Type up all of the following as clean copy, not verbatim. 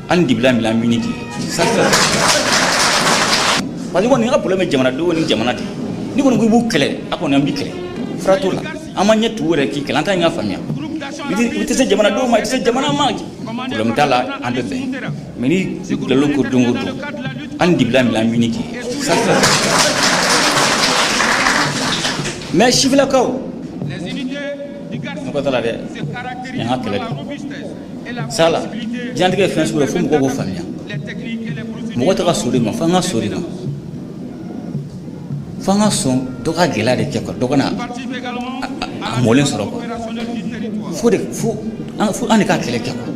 Hali dibila min miniti sa, parce que kɔni ka problème ye jamanadenw ni jamana de. Ni kɔni ko i b'u kɛlɛ, a kɔni an b'i kɛlɛ, fura t'o la. An ma ɲɛ tugu yɛrɛ k'i kɛlɛ, an t'a ɲɛ ka faamuya. I tɛ se jamanadenw ma, i tɛ se jamana ma, problème t'a la, an bɛ bɛn. Mais ni bilalo ko don o don, hali dibila min miniti sa. Mais sifilakaw, mɔgɔ t'a la dɛ, nin ka kɛlɛ de sala. Diɲɛlatigɛ ye fɛn sugu dɔ, fo mɔgɔw k'o faamuya. Mɔgɔ tɛ ka so de ma, fo an ka so de ma, fo an ka sɔn dɔ ka gɛlɛya de kɛ quoi, dɔ ka na a mɔlen sɔrɔ quoi. Fo de fo an de ka kɛlɛ kɛ quoi.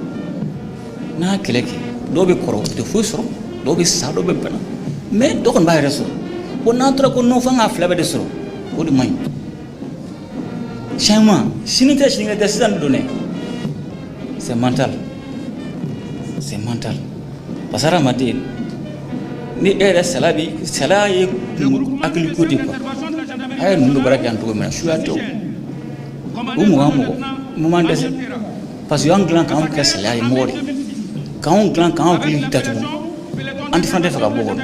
N'an y'a kɛlɛ kɛ, dɔw bɛ kɔrɔ, u tɛ foyi sɔrɔ, dɔw bɛ sa, dɔw bɛ bana, mais dɔ kɔni b'a yɛrɛ sɔrɔ. Ko n'an tora ko non, fo an k'a fila bɛɛ de sɔrɔ, o de man ɲi. Changement sini tɛ, sinikɛnɛ tɛ, sisan don dɛ. C'est mental, c'est mental, parce que hadamaden ni e yɛrɛ sala bi, sala ye hakili ko de quoi. A ye ninnu bɛ baara kɛ yan cogo min na, suya tɛ o. U mugan mɔgɔ mun m'an dɛsɛ, parce que y'an dilan k'anw kɛ salaya ye mɔgɔ de, k'anw dilan k'anw hakili datugu, an tɛ fana tɛ fɛ ka bɔ kɔnɔ.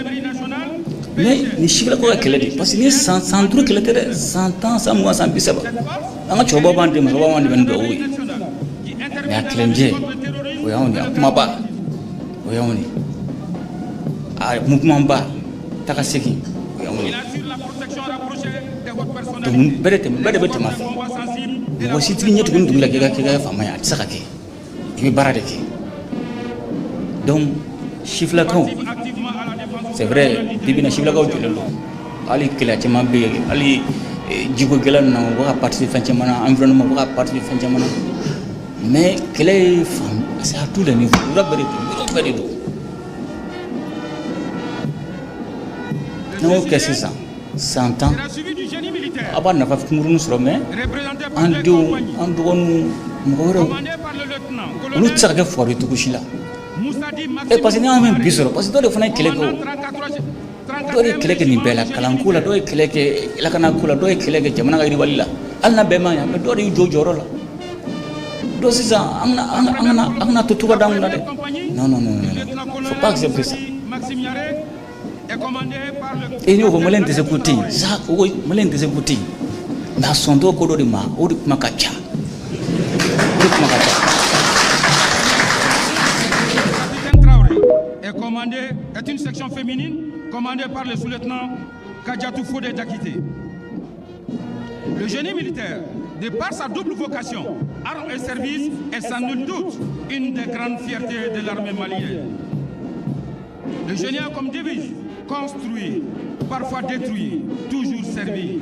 Mais nin sifilakaw ka kɛlɛ de, parce que ni san 5 kɛlɛ tɛ dɛ, san 10, san 20, san 30, an ka cɛkɔrɔbaw b'an dɛmɛ, musokɔrɔbaw b'an dɛmɛ ni duwawu ye. Mais a kɛlɛnjɛ, o y'anw de ye, a kumaba, o y'anw de ye, a mouvement ba taga segin, o y'anw de ye. Donc bɛɛ de tɛmɛ, bɛɛ de bɛ tɛmɛ a fɛ. Mɔgɔ si t'i ɲɛ tugun dugu la k'i ka kɛ faama ye, a tɛ se ka kɛ, i bɛ baara de kɛ. Donc sifilakaw, c'est vrai, bi bi in na sifilakaw jɔlen don. Hali kɛlɛ caman bɛ yen, hali jiko gɛlɛn ninnu na, u bɛ ka participer fɛn caman na, environnement, u bɛ ka participer fɛn caman na. Mais kɛlɛ ye fan, c'est à tous les niveaux, yɔrɔ bɛɛ de don, yɔrɔ bɛɛ de don. N'an y'o kɛ sisan, san 10, a b'a nafa kunkurunin sɔrɔ. Mais an denw, an dɔgɔninw, mɔgɔ wɛrɛw, olu tɛ se ka kɛ fugari cogo si la. E parce que ni y'an bi sɔrɔ, parce que dɔ de fana ye kɛlɛ kɛ, o dɔw de ye kɛlɛ kɛ nin bɛɛ la, kalanko la, dɔw ye kɛlɛ kɛ lakanako la, dɔw ye kɛlɛ kɛ jamana ka yiriwali la. Hali n'a bɛɛ ma ɲɛ, mais dɔw de y'u jɔ jɔyɔrɔ la. Donc sisan an kana to tuba d'an kunna dɛ. Non, non, non, non, faut pas accepter ça. E y'o fɔ, maliyɛn tɛ se ko tɛ yen sa, o ko maliyɛn tɛ se ko tɛ yen, mais a sɔntɔ ko dɔ de ma, o de kuma ka ca, o de kuma ka ca. Est commandé, est une section féminine commandée par le sous-lieutenant Kadiatou Fodé Diakité. Le génie militaire, de par sa double vocation, armes et service, est sans nul doute une des grandes fiertés de l'armée malienne. Le génie a comme devise construire, parfois détruire, toujours servir.